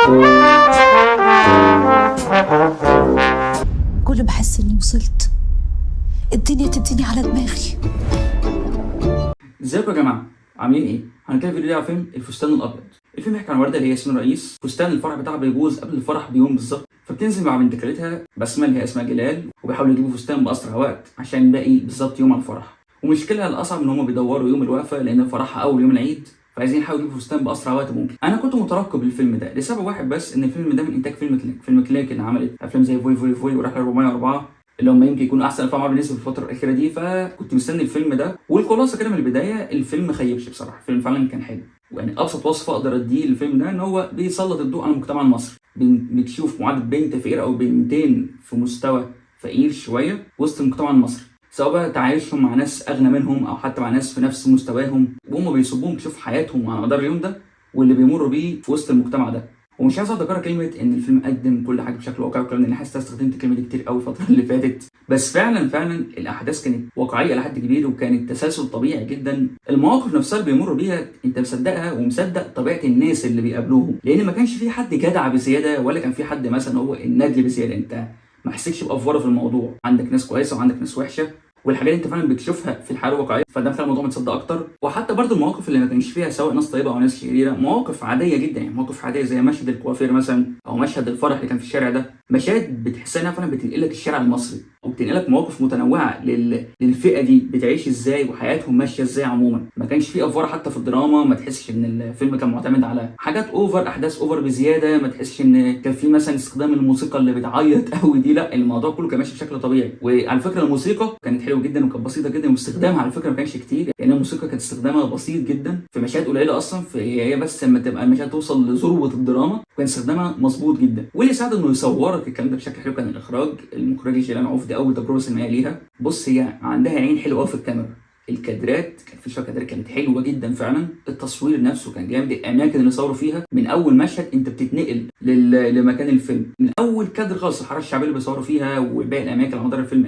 كل ما احس اني وصلت الدنيا تديني على دماغي. ازيكم يا جماعة، عاملين ايه؟ هنتكلم في الفيديو ده على فيلم الفستان الابيض. الفيلم بيحكي عن ورده اللي هي ياسمين رئيس. فستان الفرح بتاعها بيبوظ قبل الفرح بيوم بالظبط، فبتنزل مع بنت خالتها بسمه اللي هي اسمها جلال، وبيحاولوا يجيبوا فستان باسرع وقت عشان باقي بالظبط يوم على الفرح. ومشكلة الاصعب ان هم بيدوروا يوم الوقفة لان فرحها اول يوم العيد، فعايزين يحاولوا يجيبوا فستان باسرع وقت ممكن. انا كنت مترقب الفيلم ده لسبب واحد بس، ان الفيلم ده من انتاج فيلم كليك. فيلم كليك اللي عملت افلام زي فوي فوي فوي ورحله 404، اللي هم يمكن يكونوا احسن افلام عربي نزلت في الفترة الاخيرة دي. فكنت مستني الفيلم ده، والخلاصة كده من البداية الفيلم ما خيبش بصراحة. الفيلم فعلا كان حلو، ويعني ابسط وصف اقدر اديه للفيلم ده ان هو بيسلط الضوء على المجتمع المصري. بتشوف معادلة بنت فقيرة او بنتين في مستوى فقير شوية وسط المجتمع المصري، سواء بقى تعايشهم مع ناس اغنى منهم او حتى مع ناس في نفس مستواهم، وهم بيصبوهم تشوف حياتهم على مدار اليوم ده واللي بيمروا بيه في وسط المجتمع ده. ومش عايز اقعد اكرر كلمة ان الفيلم قدم كل حاجة بشكل واقعي والكلام ده، لان حاسس استخدمت الكلمة دي كتير قوي الفترة اللي فاتت، بس فعلا فعلا الاحداث كانت واقعية لحد كبير، وكانت تسلسل طبيعي جدا. المواقف نفسها اللي بيمروا بيها انت مصدقها ومصدق طبيعة الناس اللي بيقابلوهم، لان ما كانش في حد جدع بزيادة ولا كان في حد مثلا هو الندل بزيادة. انت ما حسيتش بافوره في الموضوع، عندك ناس كويسة وعندك ناس وحشة، والحاجات اللي انت فعلا بتشوفها في الحياة الواقعية، فده خلى الموضوع متصدق اكتر. وحتى برضو المواقف اللي ما كانش فيها سواء ناس طيبة او ناس شريرة، مواقف عادية جدا، يعني مواقف عادية زي مشهد الكوافير مثلا او مشهد الفرح اللي كان في الشارع ده، مشاهد بتحسها انها فعلا بتنقلك الشارع المصري وبتنقلك مواقف متنوعة للفئه دي بتعيش ازاي وحياتهم ماشية ازاي عموما. ما كانش فيه افوار حتى في الدراما، ما تحسش ان الفيلم كان معتمد على حاجات over، احداث over بزيادة، ما تحسش ان كان في مثلا استخدام الموسيقى اللي بتعيط قوي دي، لا الموضوع كله كان ماشي بشكل طبيعي. وعلى فكرة الموسيقى كانت حلوة جدا وكانت بسيطة جدا، واستخدامها على فكرة ما كانش كتير، يعني الموسيقى كانت استخدامها بسيط جدا في مشاهد قليله اصلا، في هي بس لما تبقى المشاهد توصل لذروه الدراما كان استخدامها مظبوط جدا. واللي ساعد انه يصورك الكلام ده بشكل حلو كان الاخراج. المخرجة جيلان عوف دي اول تجربه سينمائية ليها. بص هي عندها عين حلوة قوي في الكاميرا، الكادرات كان في شوية كادرات كانت حلوة جدا فعلا، التصوير نفسه كان جامد، الاماكن اللي صوروا فيها من اول مشهد انت بتتنقل لمكان الفيلم من اول كادر خالص، الحارة الشعبية اللي بيصوروا فيها وباقي الاماكن على مدار الفيلم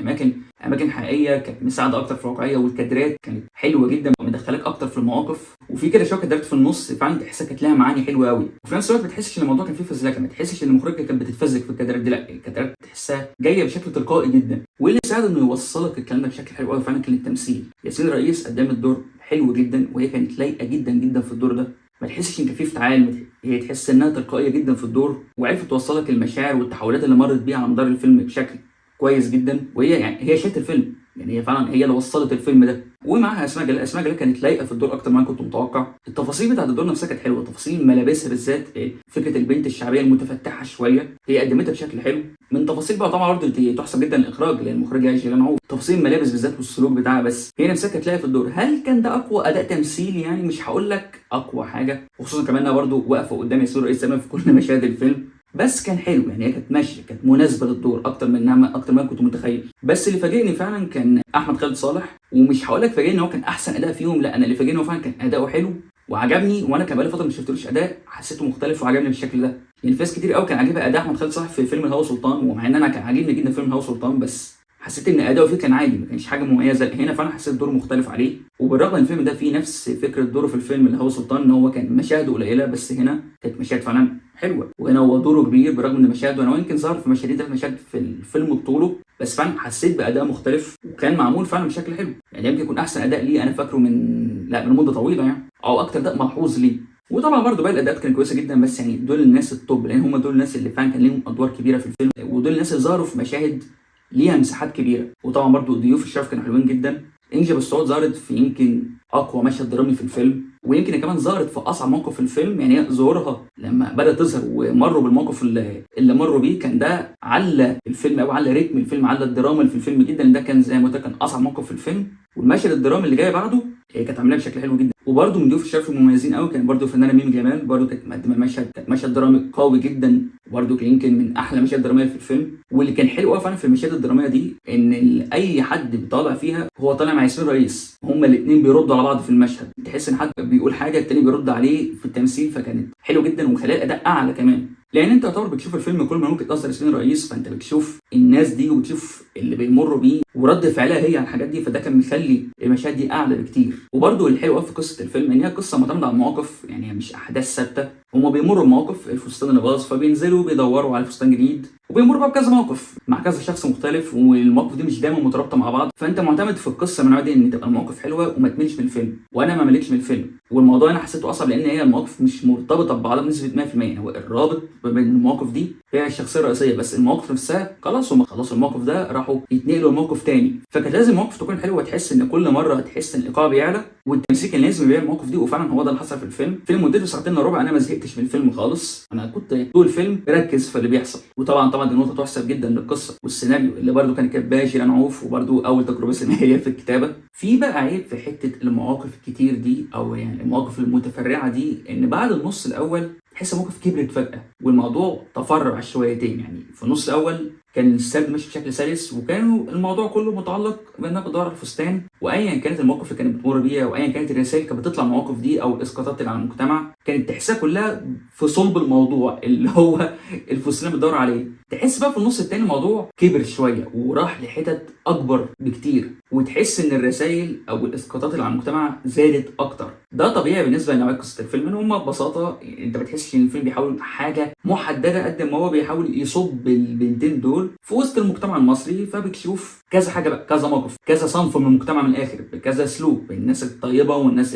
اماكن حقيقية كانت مساعدة اكتر في الواقعية، والكادرات كانت حلوة جدا مدخلك اكتر في المواقف. وفي كده شوية كادرات في النص فعلا تحسها كانت لها معاني حلوة قوي، وفي نفس الوقت ما تحسش ان الموضوع كان فيه فزلكه، ما تحسش ان المخرجة كانت بتتفزلك في الكادرات دي، لا الكادرات تحسها جاية بشكل تلقائي جدا. واللي ساعد انه يوصلك الكلام ده بشكل حلو قوي فعلا كان التمثيل. ياسمين رئيس قدمت دور حلو جدا، وهي كانت لايقة جدا جدا في الدور ده، ما تحسش ان كان فيه افتعال، هي تحس انها تلقائية جدا في الدور، وعرفت توصلك المشاعر والتحولات اللي مرت بيها على مدار الفيلم بشكل كويس جدا. وهي يعني هي شالت الفيلم، يعني هي فعلا هي اللي وصلت الفيلم ده. ومعاها اسماء جلال، اسماء جلال كانت لايقة في الدور اكتر ما انا كنت متوقع. التفاصيل بتاعت الدور نفسها كانت حلوة، تفاصيل ملابسها بالذات، فكرة البنت الشعبية المتفتحه شوية هي قدمتها بشكل حلو. من تفاصيل بقى طبعا برضه تحسب جدا الاخراج لان المخرجة جيلان عوف، تفاصيل الملابس بالذات والسلوك بتاعها، بس هي نفسها كانت لايقة في الدور. هل كان ده اقوى اداء تمثيلي؟ يعني مش هقول لك اقوى حاجة، وخصوصا كمان انها برضه واقفة قدام ياسمين رئيس تمام في كل مشاهد الفيلم، بس كان حلو، يعني هي كانت ماشية، كانت مناسبة للدور اكتر من اكتر ما كنت متخيل. بس اللي فاجئني فعلا كان احمد خالد صالح، ومش هقول لك فاجئني ان هو كان احسن اداء فيهم، لا انا اللي فاجئني هو فعلا كان اداؤه حلو وعجبني، وانا كان بقالي فترة ما شفتلوش اداء حسيته مختلف وعجبني بالشكل ده. يعني في ناس كتير قوي كان عاجبها اداء احمد خالد صالح في فيلم الهوى سلطان، ومع ان انا كان عاجبني جدا فيلم الهوى سلطان، بس حسيت ان اداؤه فيه كان عادي، ما كانش حاجة مميزة. هنا فعلا حسيت دوره مختلف عليه، وبالرغم ان الفيلم ده فيه نفس فكرة دوره في الفيلم الهوى سلطان ان هو كان مشاهده قليله، بس هنا كانت مشاهد فعلا حلوة، وهنا هو دوره كبير برغم ان مشاهده انا يمكن ظهر في مشاهدين ثلاث مشاهد في الفيلم بطوله، بس فعلا حسيت باداء مختلف وكان معمول فعلا بشكل حلو. يعني يمكن يكون احسن اداء ليه انا فاكره من مده طويلة يعني، او اكتر اداء ملحوظ ليه. وطبعا برضه باقي الاداءات كانت كويسة جدا، بس يعني دول الناس ال top، لان هم دول الناس اللي فعلا كان ليهم ادوار كبيرة في الفيلم، ودول الناس اللي ظهروا في مشاهد ليها مساحات كبيرة. وطبعا برضو ضيوف الشرف كانوا حلوين جدا. انجي بالسعود ظهرت في يمكن اقوى مشهد درامي في الفيلم، ويمكن كمان ظهرت في اصعب موقف في الفيلم. يعني ظهورها لما بدات تظهر ومروا بالموقف اللي مروا بيه، كان ده على الفيلم او على رتم الفيلم، على الدراما اللي في الفيلم جدا. ده كان زي ما قلت كان اصعب موقف في الفيلم، والمشهد الدرامي اللي جاي بعده هي كانت عاملاه بشكل حلو جدا. وبرده من ضيوف الشرف المميزين قوي كان برده الفنانة ميمي جمال، برده كانت مقدمه مشهد، كانت مشهد درامي قوي جدا، وبرده كان يمكن من احلى مشاهد درامية في الفيلم. واللي كان حلو قوي فعلا في المشاهد الدرامية دي ان اي حد بيطالع فيها هو طالع مع ياسمين رئيس، هما الاثنين بيردوا على بعض في المشهد، تحس ان حد بيقول حاجة التاني بيرد عليه في التمثيل، فكانت حلو جدا وخلال الاداء اعلى كمان. لان انت يعتبر بتشوف الفيلم كله من وجهه نظر ياسمين رئيس، فانت بتشوف الناس دي وبتشوف اللي بيمروا بيه ورد فعلها هي على الحاجات دي، فده كان مخلي المشاهد دي اعلى بكتير. وبرده الحلو في قصة الفيلم ان هي قصة معتمدة على المواقف، يعني هي مش احداث ثابتة، هما بيمروا بمواقف الفستان اللي باظ فبينزلوا بيدوروا على فستان جديد، وبيمروا بقى بكذا موقف مع كذا شخص مختلف، والمواقف دي مش دايما مترابطة مع بعض، فانت معتمد في القصة من النوع دي ان تبقى المواقف حلوة وما تملش من الفيلم. وانا ما مليتش من الفيلم، والموضوع انا حسيته اصعب لان هي المواقف مش مرتبطة ببعضها بنسبة 100%، يعني هو الرابط ما بين المواقف دي هي الشخصية الرئيسية، بس المواقف نفسها خلاص هم خلصوا الموقف ده راحوا يتنقلوا لموقف تاني، فكانت لازم المواقف تكون حلوة، تحس ان كل مرة تحس ان الايقاع بيعلى والتمثيل كان لازم يبيع المواقف دي، وفعلا هو ده اللي حصل في الفيلم. فيلم مدته ساعتين الا ربع، انا ما زهقتش من الفيلم خالص، انا كنت طول الفيلم مركز في اللي بيحصل. وطبعا دي نقطة تحسب جدا للقصة والسيناريو اللي برده كان كاتباه شيرين عوف، وبرده اول تجربه سينمائية في الكتابة. في بقى عيب في حتة المواقف الكتير دي، او يعني المواقف المتفرعه دي، ان بعد النص الاول تحس الموقف كبرت فجأة والموضوع تفرع شويتين. يعني في النص الأول كان السرد ماشي بشكل سلس، وكانوا الموضوع كله متعلق بانها بتدور على الفستان، وايا كانت المواقف اللي كانت بتمر بيها، وايا كانت الرسائل كانت بتطلع من المواقف دي او الاسقاطات اللي على المجتمع، كانت تحسها كلها في صلب الموضوع اللي هو الفستان اللي بتدور عليه. تحس بقى في النص التاني الموضوع كبر شوية وراح لحتت اكبر بكتير، وتحس ان الرسائل او الاسقاطات اللي على المجتمع زادت اكتر. ده طبيعي بالنسبة لنوعيه قصة الفيلم، ان هم ببساطة انت ما بتحسش ان الفيلم بيحاول حاجة محددة قد ما هو بيحاول يصب البنتين دول في وسط المجتمع المصري، فبتشوف كذا حاجة بقى، كذا موقف، كذا صنف من المجتمع من الاخر، بكذا اسلوب، الناس الطيبة والناس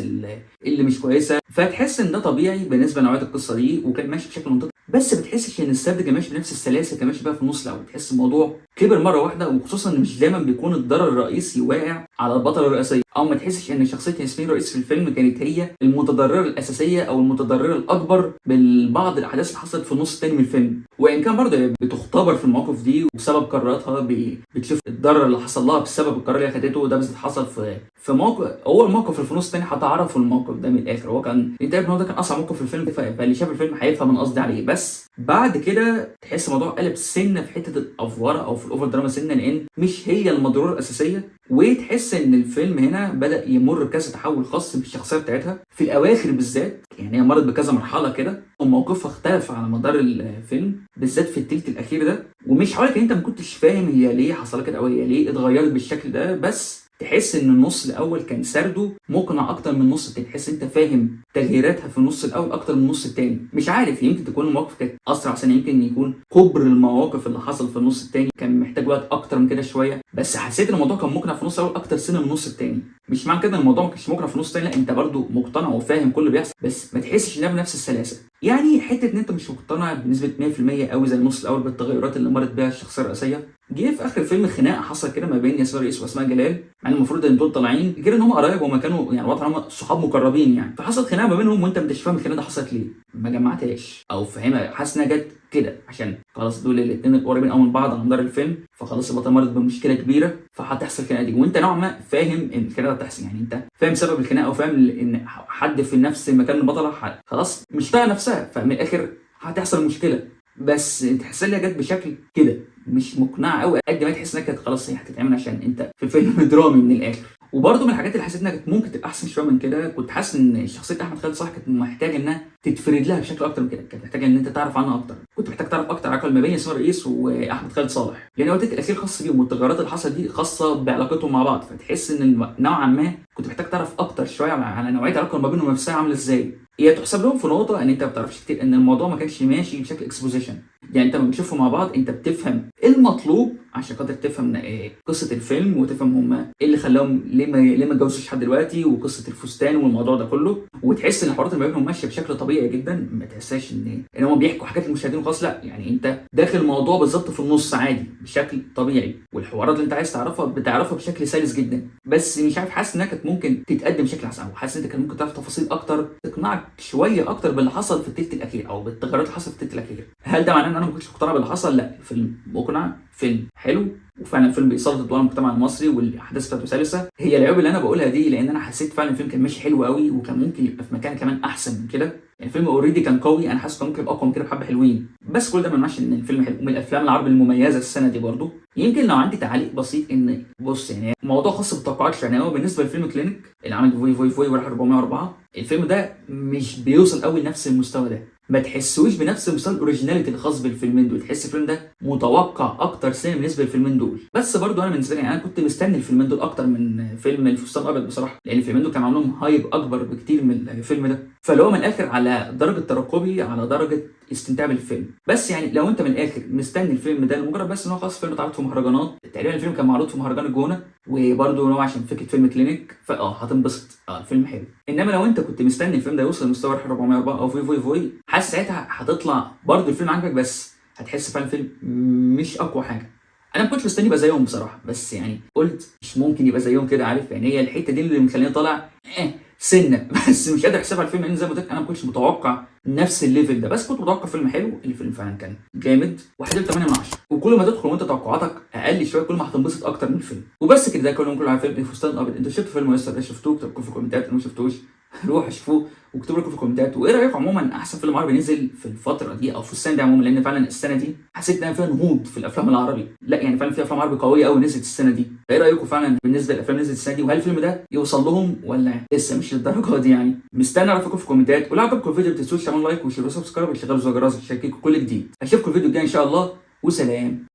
اللي مش كويسة، فتحس ان ده طبيعي بالنسبة لنوعيه القصة دي، وكان ماشي بشكل منطقي. بس بتحسش ان السرد كان ماشي بنفس السلاسة كان ماشي بقى في النص الاول، تحس الموضوع كبر مرة واحدة، وخصوصا ان مش دايما بيكون الضرر الرئيسي واقع على البطل الرئيسية، او ما تحسش ان شخصية ياسمين رئيس في الفيلم كانت هي المتضررة الاساسية او المتضررة الاكبر من بعض الاحداث اللي حصلت في النص الثاني من الفيلم. وان كان برضه بتختبر في المواقف دي وبسبب قراراتها، بتشوف الضرر اللي حصل لها بسبب القرار اللي خدته ده، بالذات حصل في موقف، اول موقف في النص الثاني هتعرفوا الموقف ده من الاخر، هو كان انت عارف ان هو ده كان اصعب موقف في الفيلم، فاللي شاف الفيلم هيفهم انا قصدي عليه. بس بعد كده تحس الموضوع قلب سنة في حتة الافوره او في ال over drama سنة، لان مش هي المضرورة الاساسية، وتحس ان الفيلم هنا بدا يمر بكذا تحول خاص بالشخصية بتاعتها في الاواخر بالذات. يعني هي مرت بكذا مرحلة كده وموقفها اختلف على مدار الفيلم بالذات في التلت الاخير ده، ومش هقولك ان انت ما كنتش فاهم هي ليه حصل كده او هي ليه اتغيرت بالشكل ده، بس تحس ان النص الاول كان سرده مقنع اكتر من النص التاني، تحس انت فاهم تغييراتها في النص الاول اكتر من النص التاني. مش عارف، يمكن تكون المواقف كانت اسرع سنة، يمكن يكون كبر المواقف اللي حصل في النص التاني كان محتاج وقت اكتر من كده شوية، بس حسيت ان الموضوع كان مقنع في النص الاول اكتر سنة من النص التاني. مش معنى كده ان الموضوع ما كانش مقنع في النص التاني، لا انت برضو مقتنع وفاهم كل اللي بيحصل، بس ما تحسش انها بنفس السلاسة. يعني حتة ان انت مش مقتنع بنسبة 100% قوي زي النص الاول بالتغيرات اللي مرت بيها الشخصية الرئيسية. جه في اخر الفيلم خناقه حصل كده ما بين ياسمين رئيس واسماء جلال، مع ان المفروض ان دول طالعين غير ان هم قرايب وما كانوا يعني واضح ان هم صحاب مقربين يعني، فحصل خناقه ما بينهم وانت مش فاهم الخناقة دي حصلت ليه، ما جمعتهاش او فاهمها، حاسس انها جت كده عشان خلاص دول الاثنين قريبين قوي من بعض على مدار الفيلم، فخلاص البطلة مرت بمشكلة كبيرة فهتحصل الخناقة دي، وانت نوعا ما فاهم ان الخناقة هتحصل، يعني انت فاهم سبب الخناقة او فاهم ان حد في نفس مكان البطلة خلاص مش طايقة نفسها، فمن الاخر هتحصل مشكلة. بس تحس انها جت بشكل كده مش مقنعة قوي قد ما تحس انها كانت خلاص هي هتتعمل عشان انت في فيلم درامي من الاخر. وبرده من الحاجات اللي حسيت انها كانت ممكن تبقى احسن شوية من كده، كنت حاسس ان شخصية احمد خالد صالح كانت محتاجه انها تتفرد لها بشكل اكتر من كده، كانت محتاجه ان انت تعرف عنها اكتر، كنت محتاج تعرف اكتر علاقة ما بين ياسمين رئيس واحمد خالد صالح، لان وقت الاخير خاص بيهم والتغيرات اللي حصلت دي خاصة بعلاقتهم مع بعض، فتحس ان نوعا ما كنت محتاج تعرف اكتر شوية على نوعية العلاقة ما بينهم نفسها عامله ازاي. هي تحسب لهم في نقطة ان انت ما بتعرفش كتير، ان الموضوع ما كانش ماشي بشكل exposition، يعني انت لما بتشوفهم مع بعض انت بتفهم المطلوب عشان خاطر تفهم قصة الفيلم وتفهم هم ايه اللي خلاهم ليه ما اتجوزوش لحد دلوقتي وقصة الفستان والموضوع ده كله، وتحس ان الحوارات اللي ما بينهم ماشية بشكل طبيعي جدا، ما تحسهاش ان هم بيحكوا حاجات للمشاهدين وخلاص، لا يعني انت داخل الموضوع بالظبط في النص عادي بشكل طبيعي، والحوارات اللي انت عايز تعرفها بتعرفها بشكل سلس جدا. بس مش عارف، حاسس انها كانت ممكن تتقدم بشكل احسن، او حاسس ان انت كان ممكن تعرف تفاصيل اكتر تقنعك شوية اكتر باللي حصل في التلت الاخير او بالتغيرات اللي حصلت في التلت الاخير. هل ده معناه ان انا ما كنتش مقتنع باللي حصل؟ لا، فيلم مقنع، فيلم حلو، وفعلا فيلم بيسلط الضوء على المجتمع المصري والاحداث بتاعته سلسه. هي العيوب اللي انا بقولها دي لان انا حسيت فعلا الفيلم كان ماشي حلو قوي وكان ممكن يبقى في مكان كمان احسن من كده، يعني الفيلم already كان قوي، انا حاسس كان ممكن يبقى اقوى من كده بحبه حلوين، بس كل ده ما يمنعش ان الفيلم حلو ومن الافلام العربي المميزة السنة دي. برضو يمكن لو عندي تعليق بسيط، ان بص يعني موضوع خاص بالتوقعات، يعني هو بالنسبة لفيلم كلينيك اللي عامل فوي فوي فوي وراح 404، الفيلم ده مش بيوصل قوي لنفس المستوى ده، ما تحسوش بنفس مستوى ال originality الخاص بالفيلمين دول، تحس الفيلم ده متوقع اكتر سنة بالنسبة للفيلمين دول. بس برضو انا بالنسبة لي يعني انا كنت مستني الفيلمين دول اكتر من فيلم الفستان الابيض بصراحة، لان الفيلمين دول كان عاملهم hype اكبر بكتير من الفيلم ده. فلو هو من الاخر على درجه ترقبي على درجه استمتاع بالفيلم. بس يعني لو انت من الاخر مستني الفيلم ده لمجرد بس ان هو خلاص فيلم اتعرض في مهرجانات، تقريبا الفيلم كان معروض في مهرجان الجونه، وبرده هو عشان فكرة فيلم كلينيك، فاه هتنبسط، الفيلم حلو. انما لو انت كنت مستني الفيلم ده يوصل لمستوى رحله 404 او فوي فوي فوي، حاسس ساعتها هتطلع برده الفيلم عاجبك، بس هتحس فعلا الفيلم مش اقوى حاجة. انا ما كنتش مستني يبقى زيهم بصراحة، بس يعني قلت مش ممكن يبقى زيهم كده، عارف يعني هي الحتة دي اللي مخليني طالع سنة بس مش قادر احسبها على الفيلم، لان زي ما قلت لك انا ما كنتش متوقع نفس ال level ده، بس كنت متوقع فيلم حلو. الفيلم فعلا كان جامد، وهديله 8 من 10. وكل ما تدخل وانت توقعاتك اقل شوية كل ما هتنبسط اكتر من الفيلم. وبس كده، ده كله على فيلم الفستان الابيض. انتوا شفتوا فيلم لسه شفتوه؟ اكتبوا في الكومنتات، لو ما شفتوش روحوا شوفوه واكتبوا لكم في الكومنتات. وايه رايكم عموما احسن فيلم عربي نزل في الفترة دي او في السنة دي عموما؟ لان فعلا السنة دي حسيت انها فيها نهوض في الافلام العربي، لا يعني فعلا في افلام عربي قوية قوي نزلت السنة دي. فايه رايكم فعلا بالنسبة للافلام اللي نزلت السنة دي؟ وهل الفيلم ده يوصل لهم ولا لسه مش للدرجة دي؟ يعني مستني اعرفكم في الكومنتات. ولو عجبكم الفيديو ما تنسوش تعملوا like و share و subscribe وتشغلوا زر الجرس عشان يجيلكم كل جديد. اشوفكم الفيديو الجاي ان شاء الله، وسلام.